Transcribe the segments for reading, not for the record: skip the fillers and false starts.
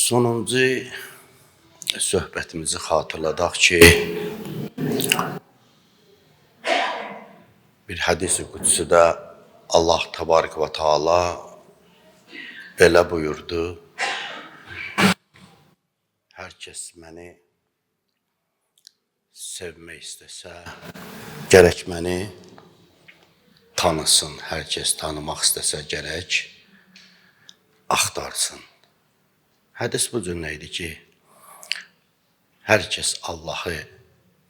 Sonuncu söhbətimizi xatırladaq ki, bir hədis-i qüdsüdə Allah təbarək və taala belə buyurdu: Hər kəs məni sevmək istəsə, gərək məni tanısın. Hər kəs tanımaq istəsə, gərək axtarsın. Hədis bu cür nə idi ki, hər kəs Allahı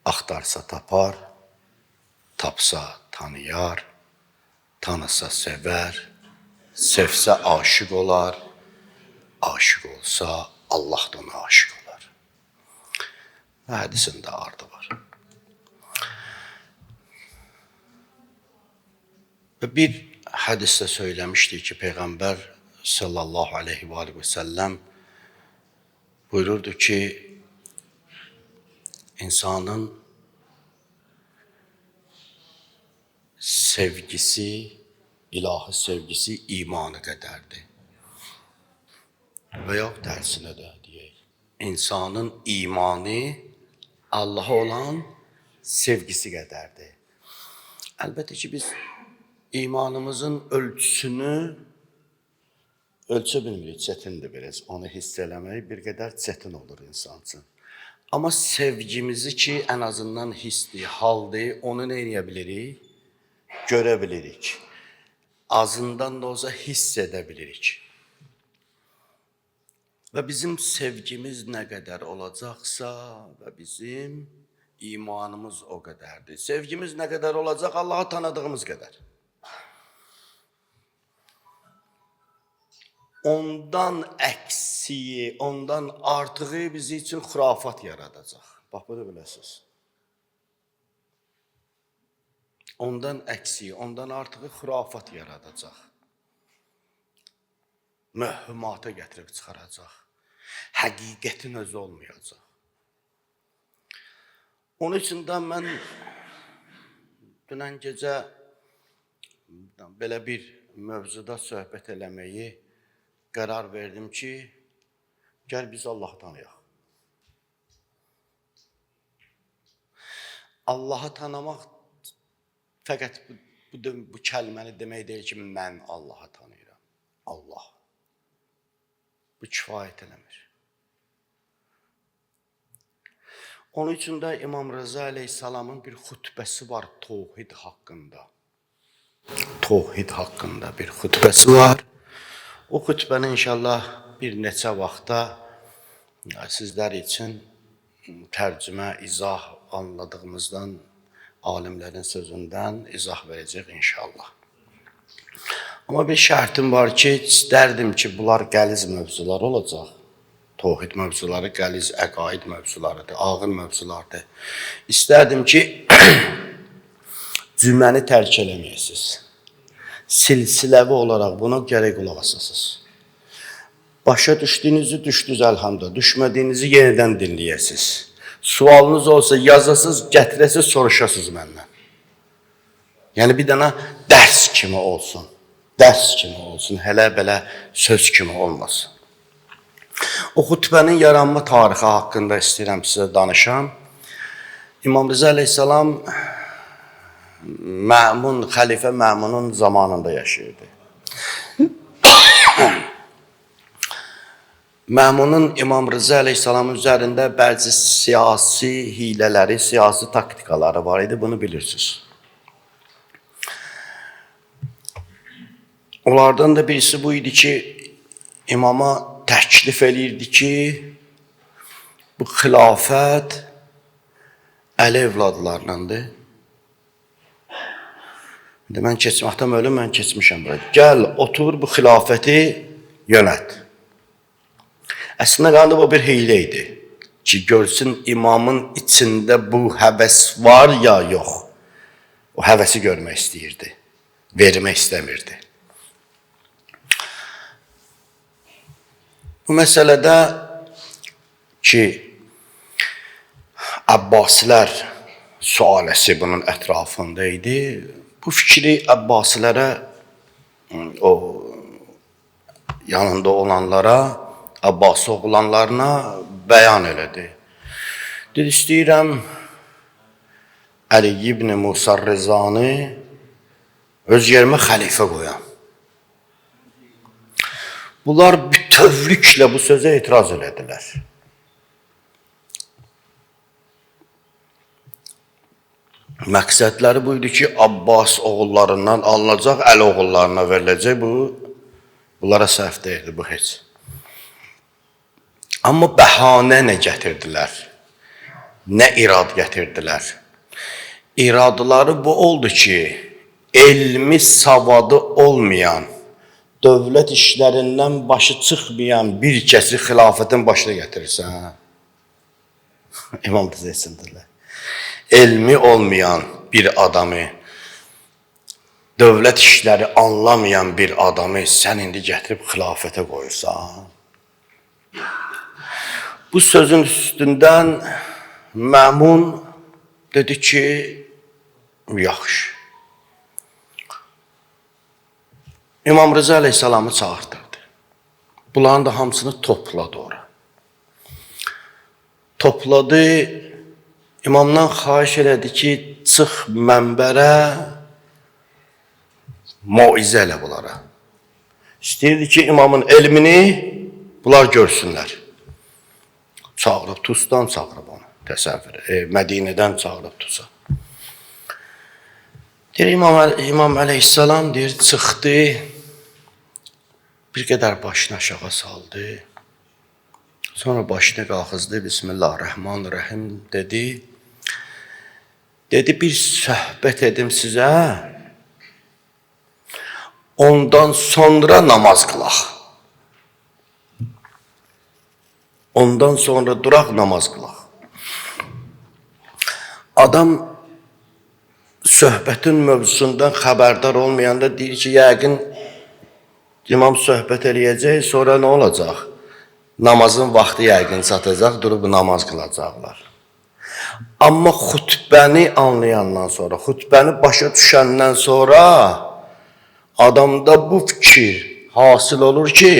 axtarsa tapar, tapsa tanıyar, tanısa sevər, sevsə aşiq olar, aşiq olsa Allah da ona aşiq olar. Və hədisin də ardı var. Və bir hədisdə söyləmişdik ki, Peyğəmbər sallallahu aleyhi və aleyhi və səlləm buyururdu ki, insanın sevgisi, ilahi sevgisi imanı qədərdir. Və yaxud tərsinə də deyək, insanın imanı Allaha olan sevgisi qədərdir. Əlbəttə ki, biz imanımızın ölçüsünü ölçə bilmirik, çətindir biraz. Onu hiss eləmək bir qədər çətin olur insan üçün. Amma sevgimizi ki, ən azından hissdir, haldır, onu nə eləyə bilirik? Görə bilirik. Azından da olsa hiss edə bilirik. Və bizim sevgimiz nə qədər olacaqsa və bizim imanımız o qədərdir. Sevgimiz nə qədər olacaq? Allahı tanıdığımız qədər. Ondan əksiyi, ondan artığı bizi üçün xurafat yaradacaq. Bax, bunu biləsiniz. Ondan əksiyi, ondan artığı xurafat yaradacaq. Mövhumata gətirib çıxaracaq. Həqiqətin özü olmayacaq. Onun üçün də mən dünən gecə belə bir mövzuda söhbət eləməyi qərar verdim ki, gəl biz Allahı tanıyaq. Allahı tanımaq fəqət bu kəlməni demək deyil ki, mən Allahı tanıyıram. Allah. Bu kifayət eləmir. Onun üçün də İmam Rıza əleyhissalamın bir xutbəsi var tohid haqqında. Tohid haqqında bir xutbəsi var. O xutbəni inşallah bir neçə vaxta sizlər üçün tərcümə, izah anladığımızdan, alimlərin sözündən izah verəcək inşallah. Amma bir şərtim var ki, istərdim ki, bunlar qəliz mövzular olacaq. Tohid mövzuları qəliz, əqaid mövzularıdır, ağır mövzulardır. İstərdim ki, cüməni tərk eləməyəsiniz. Silsiləvi olaraq buna gərək qulaq asasınız. Başa düşdüyünüzü düşdünüz əlhamdülillah, düşmədiyinizi yenidən dinləyəsiniz. Sualınız olsa yazasız, gətirəsiniz, soruşasınız məndən. Yəni bir dənə dərs kimi olsun. Dərs kimi olsun, hələ belə söz kimi olmasın. O xutbənin yaranma tarixi haqqında istəyirəm sizə danışam. İmam Rıza əleyhissalam Məmun, xəlifə Məmunun zamanında yaşayırdı. Məmunun İmam Rıza əleyhissalamın üzərində bəzi siyasi hilələri, siyasi taktikaları var idi, bunu bilirsiniz. Onlardan da birisi bu idi ki, imama təklif eləyirdi ki, bu xilafət Əli evladlarındandır. İndi mən keçməkdən ölüm, mən keçmişəm bura. Gəl, otur, bu xilafəti yönət. Əslində qalıb o bir hiylə idi ki, görsün imamın içində bu həvəs var ya yox. O həvəsi görmək istəyirdi, vermək istəmirdi. Bu məsələdə ki, Abbasilər sualəsi bunun ətrafında idi. Bu fikri Abbasilərə, o yanında olanlara Abbas oğlanlarına bəyan elədi. Dedi, istəyirəm Əli ibn Musa Rızanı öz yerimə xəlifə qoyam. Bunlar bütövlüklə bu sözə etiraz elədilər. Məqsədləri buydu ki, Abbas oğullarından alınacaq, Əli oğullarına veriləcək. Bu, bunlara səhv deyildi, bu heç. Amma bəhanə nə gətirdilər? Nə irad gətirdilər? İradları bu oldu ki, elmi savadı olmayan, dövlət işlərindən başı çıxmayan bir kəsi xilafətin başına gətirirsən. İmam da etsindirlər. Elmi olmayan bir adamı, dövlət işləri anlamayan bir adamı sən indi gətirib xilafətə qoyursan. Bu sözün üstündən Məmun dedi ki, yaxşı. İmam Rıza əleyhissalamı çağırtırdı. Bunların da hamısını topladı ora. Topladı, İmamdan xahiş elədi ki, çıx mənbərə, moizə elə bunlara. İstəyirdi ki, imamın elmini bunlar görsünlər. Çağırıb, Tusdan çağırıb onu, təsəvvür, Mədinədən çağırıb Tusa. Deyir, İmam əleyhissalam deyir, çıxdı, bir qədər başını aşağı saldı. Sonra başını qalxızdı, Bismillahirrahmanirrahim dedi. Dedi, bir söhbət edim sizə, ondan sonra namaz qılaq. Ondan sonra duraq, namaz qılaq. Adam söhbətin mövzusundan xəbərdar olmayanda deyir ki, yəqin imam söhbət eləyəcək, sonra nə olacaq? Namazın vaxtı yəqin çatacaq, durub namaz qılacaqlar. Amma xutbəni anlayandan sonra, xutbəni başa düşəndən sonra adamda bu fikir hasil olur ki,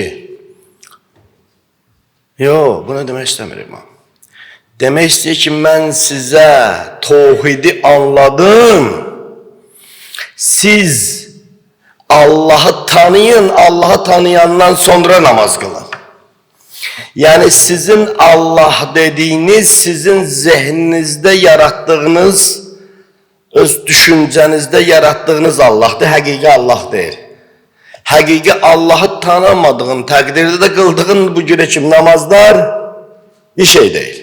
yox, bunu demək istəmir imam. Demək istəyir ki, mən sizə tohidi anladım. Siz Allah'ı tanıyın, Allah'ı tanıyandan sonra namaz qılın. Yəni sizin Allah dediyiniz, sizin zehninizdə yaratdığınız, öz düşüncənizdə yaratdığınız Allahdır, həqiqi Allah deyil. Həqiqi Allah'ı tanımadığın təqdirdə də qıldığın bu günə kimi namazlar bir şey deyil.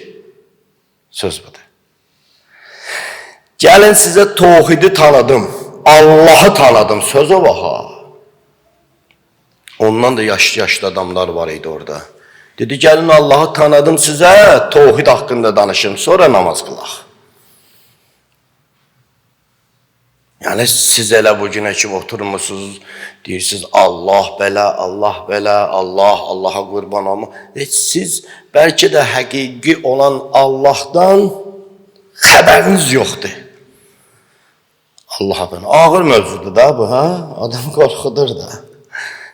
Söz budur. Gəlin sizə tohidi tanıdım, Allah'ı tanıdım, sözə bax ha. Ondan da yaşlı adamlar var idi orada. Dedi, gəlin Allah'ı tanıdım sizə, tohid haqqında danışım, sonra namaz qılaq. Yəni siz elə bu günə kimi oturmuşsunuz, deyirsiniz Allah belə, Allah belə, Allah, Allaha qurban olma. Heç siz bəlkə də həqiqi olan Allahdan xəbəriniz yoxdur. Allaha belə. Ağır mövzudur da bu, ha? Adam qorxudur da.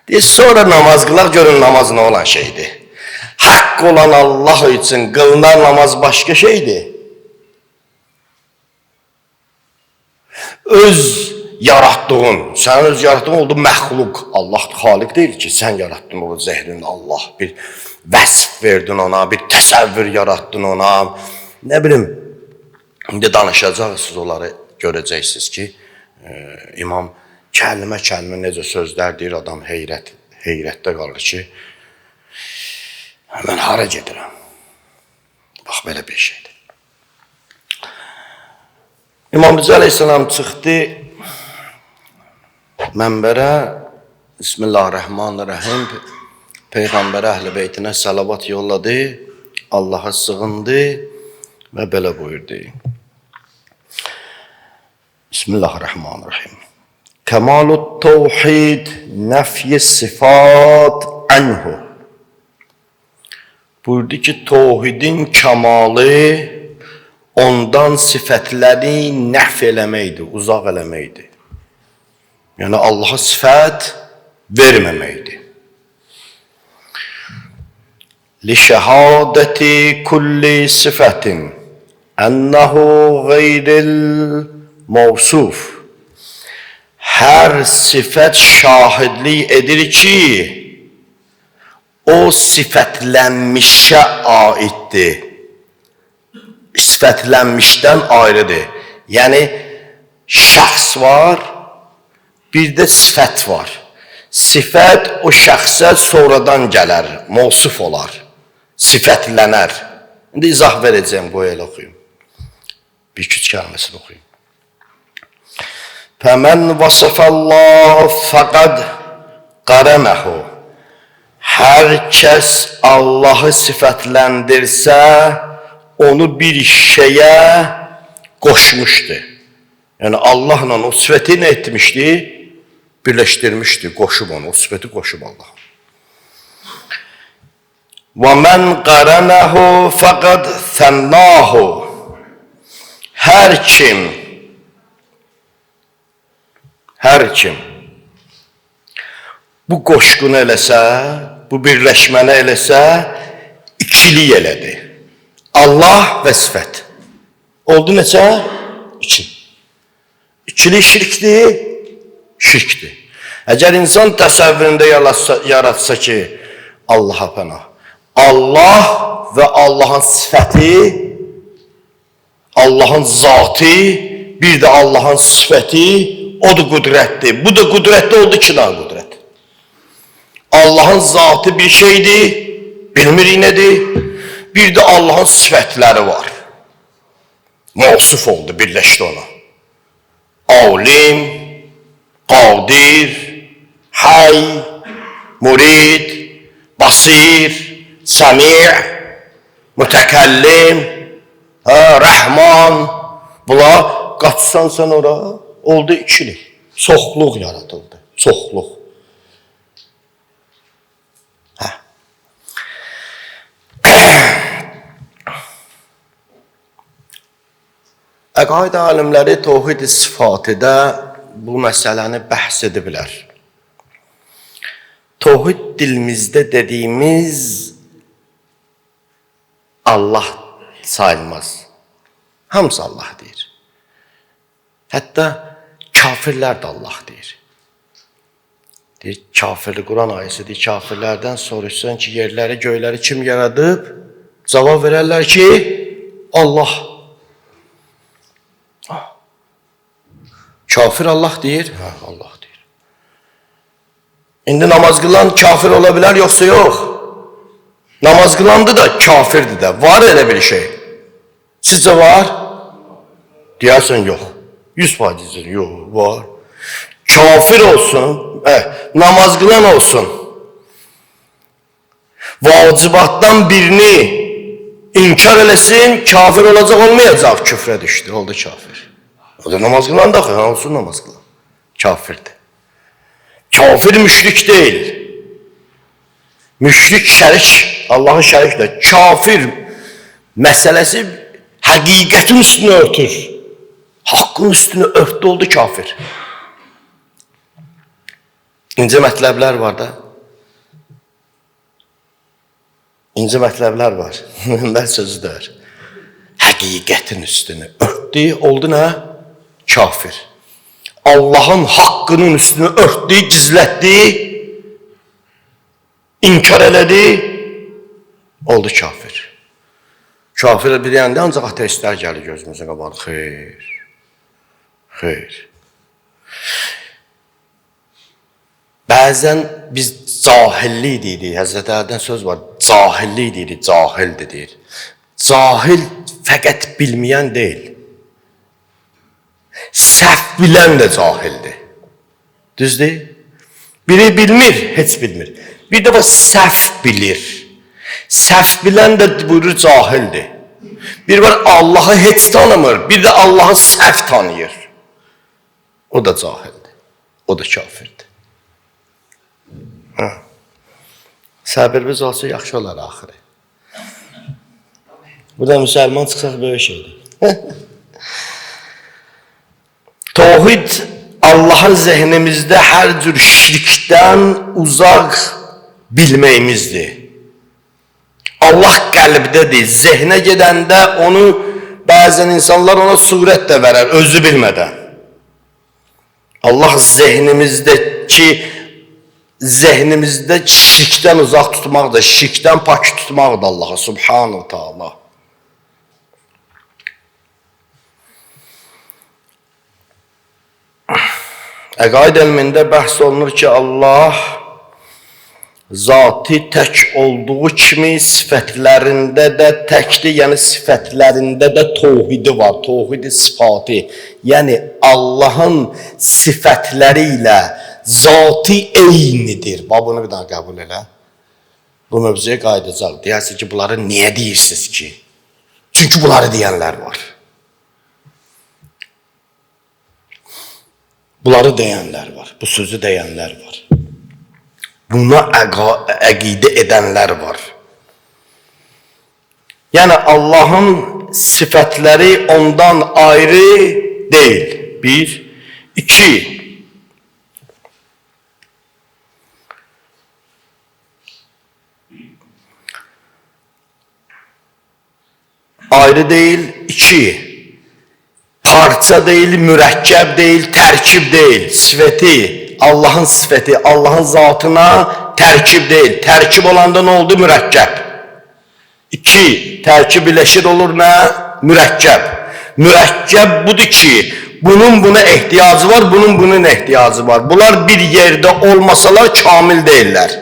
Deyir, sonra namaz qılaq, görün namaz nə olan şeydir. Haqq olan Allah üçün qılınan namaz başqa şeydir. Öz yarattığın, sənin öz yarattığın oldu məxluq. Allah xaliq deyil ki, sən yarattın o zehrin Allah. Bir vəsf verdin ona, bir təsəvvür yarattın ona. Nə bilim, indi danışacaqsınız onları, görəcəksiniz ki, imam kəlmə-kəlmə necə sözlər deyir, adam heyrətdə qalır ki, mən hara gedirəm? Bax, belə bir şeydir. İmam Rıza əleyhissalam çıxdı mənbərə, Bismillahirrahmanirrahim, Peyğəmbərə, əhl-i beytinə salavat yolladı, Allaha sığındı və belə buyurdu. Bismillahirrahmanirrahim. Kemalut tevhid nəfyi sifat anhu. Buyurdu ki, tohidin kəmalı ondan sifətləri nəf eləməkdir, uzaq eləməkdir. Yəni Allaha sifət verməməkdir. Li şəhadəti kulli sıfətin ənəhu qeyril mevsuf. Hər sifət şahidlik edir ki, o sifətlənmişə aiddir. Sifətlənmişdən ayrıdır. Yəni, şəxs var, bir də sifət var. Sifət o şəxsə sonradan gələr, mövsuf olar, sifətlənər. İndi izah verəcəyim, qoy elə oxuyum. Bir iki üç kəlməsini oxuyum. Fəmən vasafallah fəqad qarənəhu. Hər kəs Allahı sifətləndirsə, onu bir şeyə qoşmuşdu. Yəni Allahla o sifəti nə etmişdi? Birləşdirmişdi, qoşub onu, o sifəti qoşub Allah. Və mən qarənəhu fəqad thənnahu. Hər kim bu qoşqunu eləsə, bu birləşməni eləsə, ikilik elədi. Allah və sifət. Oldu neçə? İki. İkilik şirkdir, şirkdir. Əgər insan təsəvvüründə yaratsa ki, Allaha pənah. Allah və Allahın sifəti, Allahın zatı, bir də Allahın sifəti, o da qüdrətdir. Bu da qüdrətli oldu ki, dənə qüdrət. Allahın zatı bir şeydir, bilmirik nədir. Bir də Allahın sifətləri var. Mövsuf oldu, birləşdi ona. Alim, qadir, hay, murid, basir, səmi', mütəkəllim, rəhman. Bunlar qaçsan sən ora, oldu ikilik. Çoxluq yaradıldı, çoxluq. Hə. Əqaid alimləri təvhid-i sifatidə bu məsələni bəhs ediblər. Təvhid dilimizdə dediyimiz Allah sayılmaz. Hamısı Allah deyir. Hətta kafirlər də Allah deyir. Deyir, kafirli Quran ayəsi deyir, kafirlərdən soruşsan ki, yerləri, göyləri kim yaradıb? Cavab verərlər ki, Allah. Kafir Allah deyir. Hə, Allah deyir. İndi namaz qılan kafir ola bilər, yoxsa yox? Namaz qılandı da kafirdir də. Var elə bir şey. Sizcə var? Deyərsən yox. 100% deyirsən, yox, var. Kafir olsun, namaz qılan olsun. Vacibatdan birini inkar eləsin, kafir olacaq olmayacaq, küfrə düşdü, oldu kafir. O da namaz qılan da, olsun namaz qılan. Kafirdir. Kafir müşrik deyil. Müşrik şərik, Allahın şəriklə. Kafir məsələsi həqiqətin üstünü örtür. Haqqın üstünü örtdü, oldu kafir. İncə mətləblər var da. İncə mətləblər var. Mən sözü deyir. Həqiqətin üstünü örtdü, oldu nə? Kafir. Allahın haqqının üstünü örtdü, gizlətdi, inkar elədi, oldu kafir. Kafir bir deyəndə ancaq ateistlər gəlir gözümüzün qabağına. Xeyr, xeyr. Bəzən biz cahillik deyirik. Həzrət Əlidən söz var. Cahillik deyirik, cahildir deyir. Cahil fəqət bilməyən deyil. Səhv bilən də cahildir. Düzdür? Biri bilmir, heç bilmir. Bir də var səhv bilir. Səhv bilən də buyurur cahildir. Bir var Allahı heç tanımır, bir də Allahı səhv tanıyır. O da cahildir. O da kafirdir. Hə. Səbirimiz olsa yaxşı olar axırı. Bu da müsəlman çıxsaq böyük şeydir. Təvhid Allahın zehnimizdə hər cür şirkdən uzaq bilməyimizdir. Allah qəlbdədir. Zehnə gedəndə onu bəzən insanlar ona surət də verər özü bilmədən. Allah zehnimizdə şirkdən uzaq tutmaqdır, şirkdən pak tutmaqdır Allah'a Subhanahu Taala. Əqaid elmində bəhs olunur ki, Allah zatı tək olduğu kimi sifətlərində də təkdir, yəni sifətlərində də tohidi var, tohidi sifatı. Yəni Allahın sifətləri ilə zatı eynidir. Bax, bunu bir daha qəbul elə. Bu mövzuya qayıdacaq. Deyərsiniz ki, bunları niyə deyirsiniz ki? Çünki bunları deyənlər var. Bunları deyənlər var. Bu sözü deyənlər var. Buna əqidə edənlər var. Yəni Allahın sifətləri ondan ayrı deyil. Bir. İki. Ayrı deyil. İki. Parça deyil, mürəkkəb deyil, tərkib deyil. Sifəti, Allahın sifəti, Allahın zatına tərkib deyil. Tərkib olanda nə oldu? Mürəkkəb. İki, tərkib birləşir olur nə? Mürəkkəb. Mürəkkəb budur ki, bunun buna ehtiyacı var, bunun bunun ehtiyacı var. Bunlar bir yerdə olmasalar kamil deyirlər.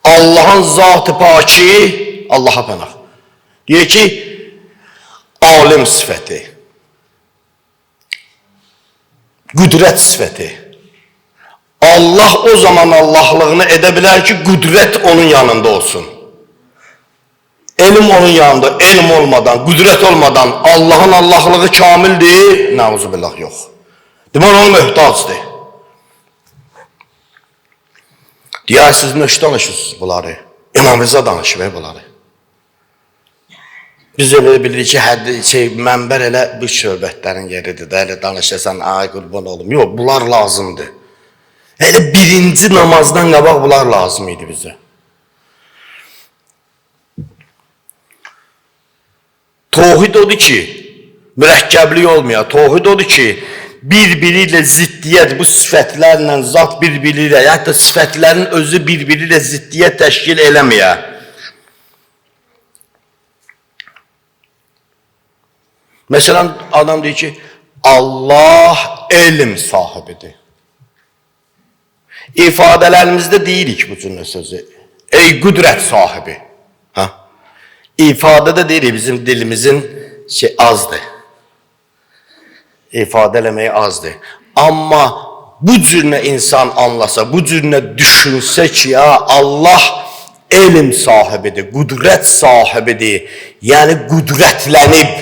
Allahın zatı paki, Allaha pənah. Deyir ki, alim sifəti, qüdrət sifəti. Allah o zaman Allahlığını edə bilər ki, qüdrət onun yanında olsun. Elm onun yanında, elm olmadan, qüdrət olmadan Allahın Allahlığı kamildir? Nəuzubillah, yox. Demək, ona möhtacdır. Deyər, siz nə danışırsınız bunları? İmam Rıza danışır bunları. Biz elə bilirik ki, mənbər elə bu söhbətlərin yeridir də, elə danışasan, ay qurban olum. Yox, bunlar lazımdır. Elə birinci namazdan qabaq bunlar lazım idi bizə. Tohid odur ki, mürəkkəblik olmuyor. Tohid odur ki, bir-biri ilə ziddiyyət, bu sifətlərlə zat bir-biri ilə, hətta sifətlərin özü bir-biri ilə ziddiyyət təşkil eləməyə. Məsələn, adam deyir ki, Allah elm sahibidir. İfadələrimizdə deyirik bu cümlə sözü. Ey qüdrət sahibi. Ha? İfadədə deyirik, bizim dilimizin şey azdır. İfadə eləməyi azdır. Amma bu cürlə insan anlasa, bu cürlə düşünsə ki, ya Allah elm sahibidir, qüdrət sahibidir. Yəni qüdrətlənib,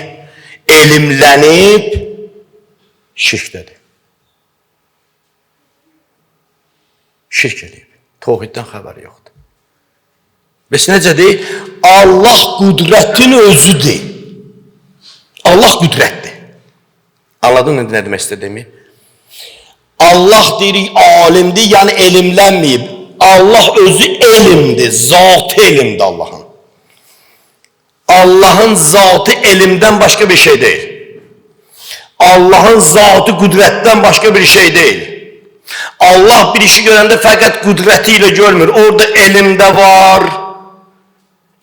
elmlənib, şirkdədir. Şirk eləyib. Tohiddən xəbəri yoxdur. Bəs necədir? Allah qüdrətin özüdür. Allah qüdrətdir. Anladın nə demək istədiyimi? Allah deyirik alimdir, yəni elmlənməyib. Allah özü elmdir, zatı elmdir Allahın. Allahın zatı elmdən başqa bir şey deyil. Allahın zatı qüdrətdən başqa bir şey deyil. Allah bir işi görəndə fəqət qüdrəti ilə görmür. Orada elm də var,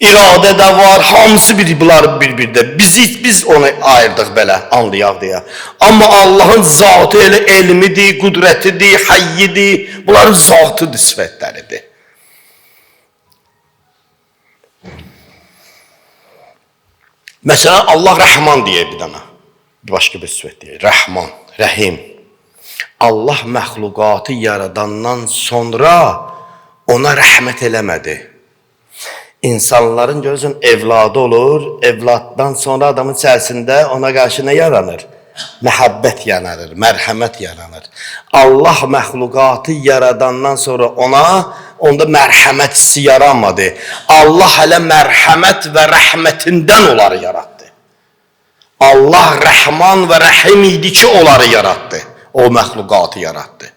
iradə də var, hamısı bir bunlar bir-birdə. Biz onu ayırdıq belə, anlayaq deyə. Amma Allahın zatı elə elmidir, qüdrətidir, hayyidir. Bunların zatıdır, sifətləridir. Məsələn, Allah Rəhman deyir bir dənə. Başqa bir sifət deyir. Rəhman, Rəhim. Allah məxluqatı yaradandan sonra ona rəhmət eləmədi. İnsanların görürsən evladı olur, evladdan sonra adamın içərisində ona qarşı nə yaranır? Məhəbbət yaranır, mərhəmət yaranır. Allah məxluqatı yaradandan sonra onda mərhəmət hissi yaranmadı. Allah hələ mərhəmət və rəhmətindən onları yaratdı. Allah Rəhman və Rəhim idi ki, onları yaratdı. O məxluqatı yaratdı.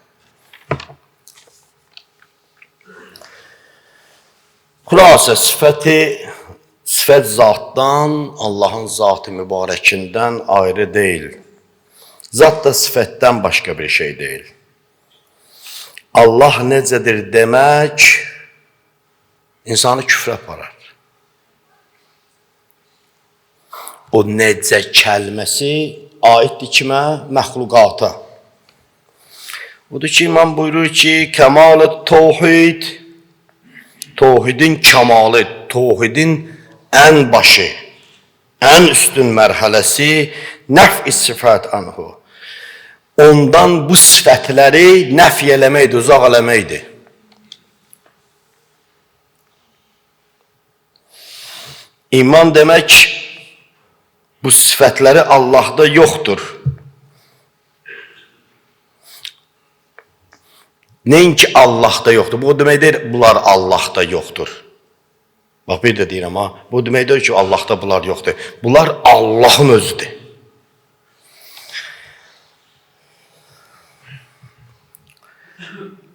Xülasə sifət zatdan, Allahın zatı mübarəkindən ayrı deyil. Zat da sifətdən başqa bir şey deyil. Allah necədir demək insanı küfrə aparar. O necə kəlməsi aiddir kimə? Məxluqata. Odur ki, İmam buyurur ki, kəmal-ı tohid, tohidin kəmalı, tohidin ən başı, ən üstün mərhələsi nəf-i sifət anhu. Ondan bu sifətləri nəf eləməkdir, uzaq eləməkdir. İman demək, bu sifətləri Allahda yoxdur. Nəinki Allahda yoxdur. Bu o demək deyil, bunlar Allahda yoxdur. Bax, bir də deyirəm, ha, bu demək deyil ki, Allahda bunlar yoxdur. Bunlar Allahın özüdür.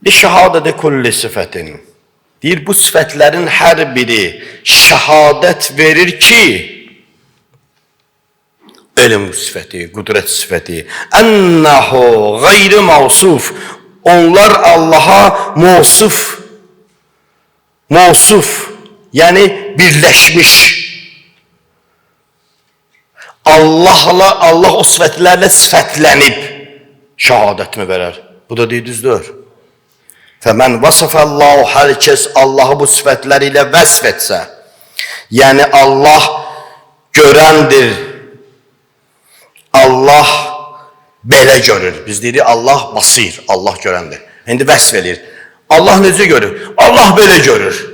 Bir şəhadədə kulli sifətin. Deyir, bu sifətlərin hər biri şəhadət verir ki, elm sifəti, qüdrət sifəti, ənəhu qeyri mavsuf, onlar Allaha mövsuf, yəni birləşmiş. Allahla, Allah o sifətlərlə sifətlənib şəhadətini verər. Bu da deyir, düzdür. Fəmən vasafəllahu, hər kəs Allahı bu sifətləri ilə vəsf etsə, yəni Allah görəndir, Allah belə görür. Biz deyirik, Allah basir, Allah görəndir. İndi vəsf eləyir. Allah necə görür? Allah belə görür.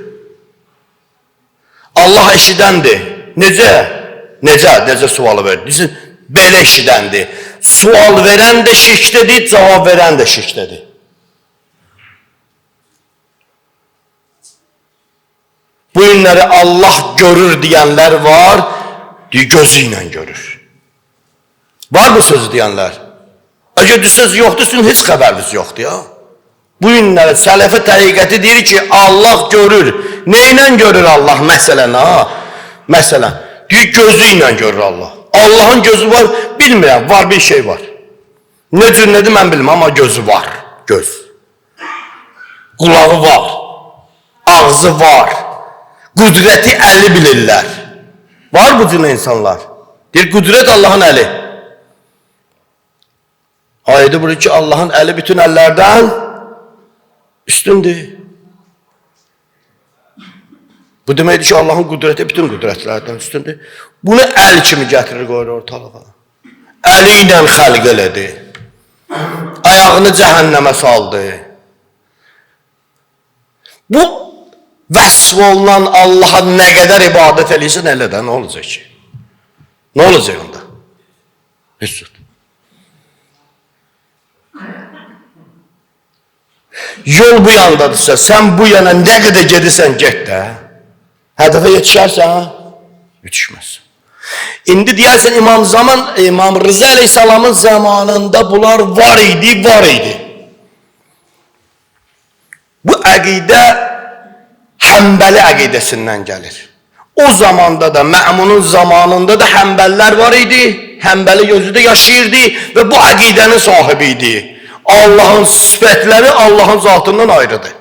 Allah eşidəndir. Necə? Necə? Necə sualı verir? Deyirsin, belə eşidəndir. Sual verən də şirkdədir, cavab verən də şirkdədir. Bu günləri Allah görür deyənlər var, deyir, gözü ilə görür. Var bu sözü deyənlər? Əgər düz söz yoxdur, sizin heç xəbəriniz yoxdur ya. Bu günləri sələfi təriqəti deyir ki, Allah görür. Nə ilə görür Allah məsələn, ha? Məsələn, deyir, gözü ilə görür Allah. Allahın gözü var, bilmirəm, var bir şey var. Nə cür nədir mən bilmirəm, amma gözü var, göz. Qulağı var, ağzı var, qüdrəti əli bilirlər. Var bu cür insanlar. Deyir, qüdrət Allahın əli. Ayədə buyurur ki, Allahın əli bütün əllərdən üstündür. Bu deməkdir ki, Allahın qüdrəti bütün qüdrətlərdən üstündür. Bunu əl kimi gətirir, qoyur ortalığa. Əli ilə xəlq elədi. Ayağını cəhənnəmə saldı. Bu vəsf olunan Allaha nə qədər ibadət eləyirsən, elə də nə olacaq ki? Nə olacaq onda? Heç cür. Yol bu yandadırsa, sən bu yana nə qədər gedirsən, get də. Hədəfə yetişərsən, yetişməz. İndi deyərsən, İmam Rıza əleyhissalamın zamanında bunlar var idi, var idi. Bu əqidə Həmbəli əqidəsindən gəlir. O zamanda da, Mə'munun zamanında da Həmbəllər var idi, Həmbəli gözü də yaşayırdı və bu əqidənin sahibi idi. Allahın sifətləri Allahın zatından ayrıdır.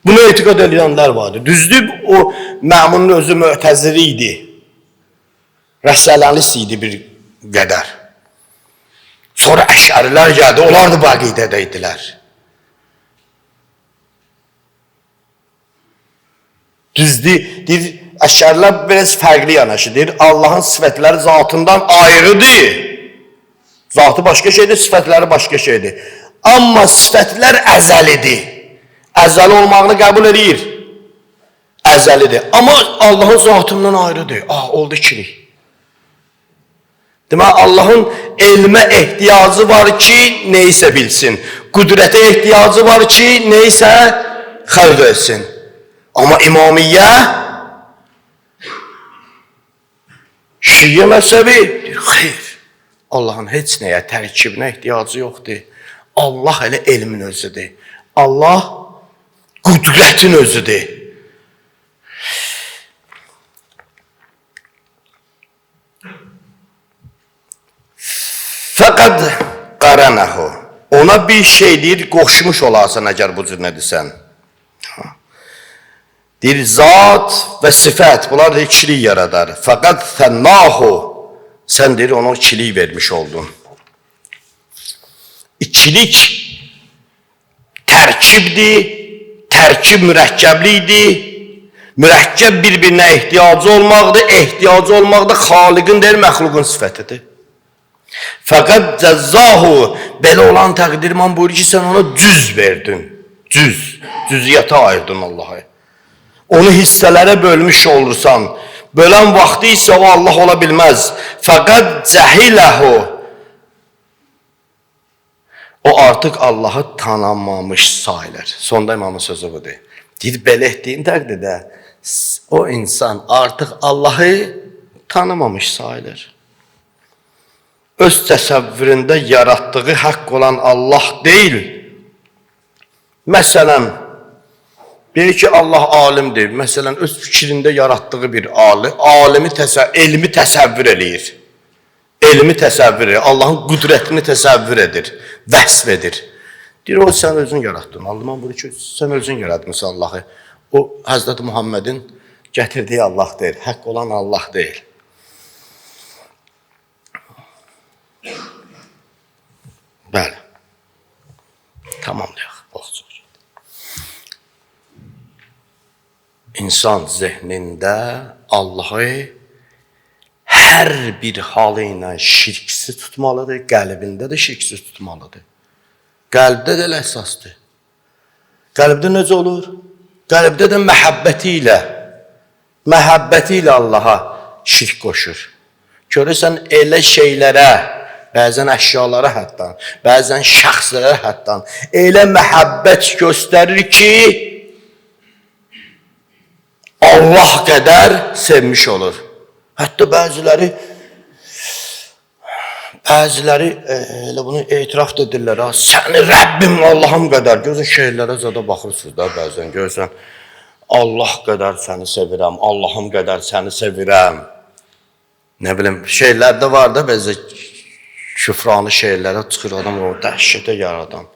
Buna etiqad edənlər vardı. Düzdür, o Mə'munun özü mötəzili idi. Rəsələnlis idi bir qədər. Sonra əşərilər gəldi, onlar da bu əqidədə idilər. Düzdür, deyir, əşərilər biraz fərqli yanaşır. Deyir, Allahın sifətləri zatından ayrıdır. Zatı başqa şeydir, sifətləri başqa şeydir. Amma sifətlər əzəlidir. Əzəli olmağını qəbul eləyir. Əzəlidir. Amma Allahın zatından ayrıdır. Ah, oldu ikilik. Demək, Allahın elmə ehtiyacı var ki, neysə bilsin. Qüdrətə ehtiyacı var ki, neysə xəlq etsin. Amma İmamiyyə Şiə məzhəbi deyir, xeyr. Allahın heç nəyə, tərkibinə ehtiyacı yoxdur. Allah elə elmin özüdür. Allah qüdrətin özüdür. Ona bir şey deyir, qoşmuş olarsan əgər bu cür nədirsən. Deyir, zat və sifət, bunlar da ikilik yaradar. Fəqət fənnahu, sən deyir, ona ikilik vermiş oldun. İkilik tərkibdir, tərkib mürəkkəblikdir, mürəkkəb bir-birinə ehtiyacı olmaqdır, ehtiyacı olmaq da xaliqin deyil, məxluqun sifətidir. Fəqət cəzzahu, belə olan təqdir imam buyurur ki, sən ona cüz verdin, cüz, cüziyyətə ayırdın Allahı. Onu hissələrə bölmüş olursan, bölən vaxtı isə o Allah ola bilməz. Fəqət cəhiləhu, o artıq Allahı tanımamış sayılır. Sonda imamın sözü budur. Deyir, belə etdiyin təqdirdə o insan artıq Allahı tanımamış sayılır. Öz təsəvvüründə yaratdığı haqq olan Allah deyil. Məsələn, deyir ki, Allah alimdir. Məsələn, öz fikrində yaratdığı bir alimi elmi təsəvvür eləyir. Elmi təsəvvür edir, Allahın qüdrətini təsəvvür edir, vəsf edir. Deyir, o sən özün yaratdın. Allah buyurur ki, sən özün yaratmısan Allahı. O, Həzrəti Muhammedin gətirdiyi Allah deyil, haqq olan Allah deyil. Bəli. Tamamlayaq. Vaxt çox getdi. İnsan zehnində Allahı hər bir halı ilə şirksiz tutmalıdır, qəlbində də şirksiz tutmalıdır. Qəlbdə də elə əsasdır. Qəlbdə necə olur? Qəlbdə də məhəbbəti ilə Allaha şirk qoşur. Görürsən elə şeylərə, bəzən əşyalara hətta, bəzən şəxslərə hətta elə məhəbbət göstərir ki, Allah qədər sevmiş olur. Hətta bəziləri elə bunu etiraf da edirlər. Ha, səni Rəbbim Allahım qədər. Görürsən şeirlərə zada baxırsınız da bəzən. Görürsən Allah qədər səni sevirəm, Allahım qədər səni sevirəm. Nə bilim, şeirlərdə var da bəzən küfranı şeirlərə çıxır adam, o dəhşətə gəlir adam.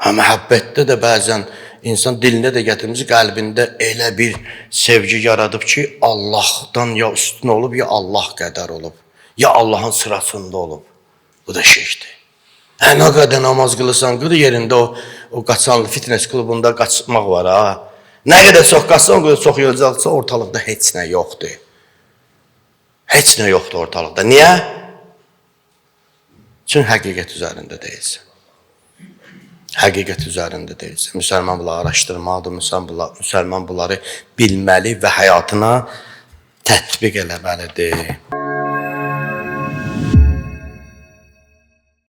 Hə, məhəbbətdə də bəzən insan dilində də gətirmiş, qəlbində elə bir sevgi yaradıb ki, Allahdan ya üstün olub, ya Allah qədər olub, ya Allahın sırasında olub. Bu da şirkdir. Hə, nə qədər namaz qılırsan, qıl yerində o qaçan fitness klubunda qaçmaq var ha. Nə qədər çox qaçsan, o qədər çox yolcaqsa ortalıqda heç nə yoxdur. Heç nə yoxdur ortalıqda. Niyə? Çünki həqiqət üzərində deyilsən. Həqiqət üzərində deyilsən. Müsəlman bunları araşdırmalıdır, müsəlman bunları bilməli və həyatına tətbiq eləməlidir.